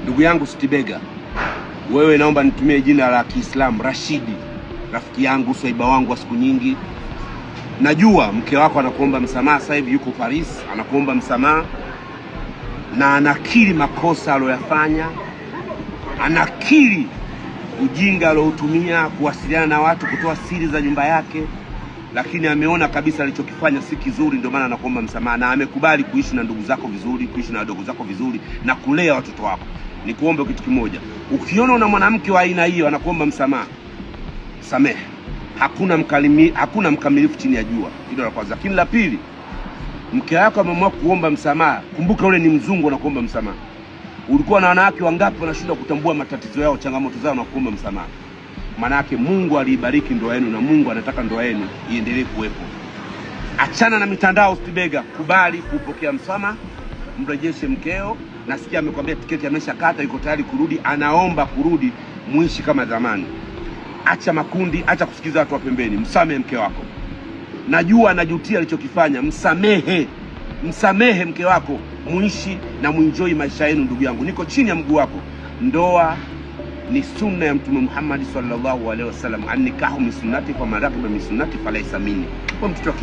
Ndugu yangu Stibega, wewe naomba nitumie jina la Kiislamu Rashidi, rafiki yangu, swaiba wangu wa siku nyingi. Najua mke wako anakuomba msamaha sasa hivi, yuko Paris, anakuomba msamaha na anakiri makosa aliyoyafanya, anakiri ujinga aliotumia kuwasiliana na watu, kutoa siri za nyumba yake, lakini ameona kabisa alichokifanya si kizuri, ndio maana anakuomba msamaha na amekubali kuishi na ndugu zako vizuri, kuishi na wadogo zako vizuri na kulea watoto wako. Nikuombe kitu kimoja, ukiona una mwanamke wa aina hiyo anakuomba msamaha, samehe. Hakuna mkamilifu chini ya jua. Hilo la kwanza. Lakini la pili, mke wako ameamua kuomba msamaha, kumbuka ule ni mzungu anakuomba msamaha. Ulikuwa na wanawake wangapi wanashindwa kutambua matatizo yao, changamoto zao na kuomba msamaha? Maanake Mungu aliibariki ndoa yenu na Mungu anataka ndoa yenu iendelee kuwepo. Achana na mitandao Stibega, kubali kupokea msamaha, mrejeshe mkeo. Nasikia amekwambia tiketi ameshakata, yuko tayari kurudi, anaomba kurudi, muishi kama zamani. Acha makundi, acha kusikiza watu wa pembeni, msamehe mke wako. Najua anajutia alichokifanya, msamehe, msamehe mke wako, muishi na muenjoy maisha yenu. Ndugu yangu, niko chini ya mguu wako. Ndoa ni sunna ya Mtume Muhammad sallallahu alaihi wasallam, annikahu min sunnati faman raqiba min sunnati falaisa minni. Kwa mtoto wa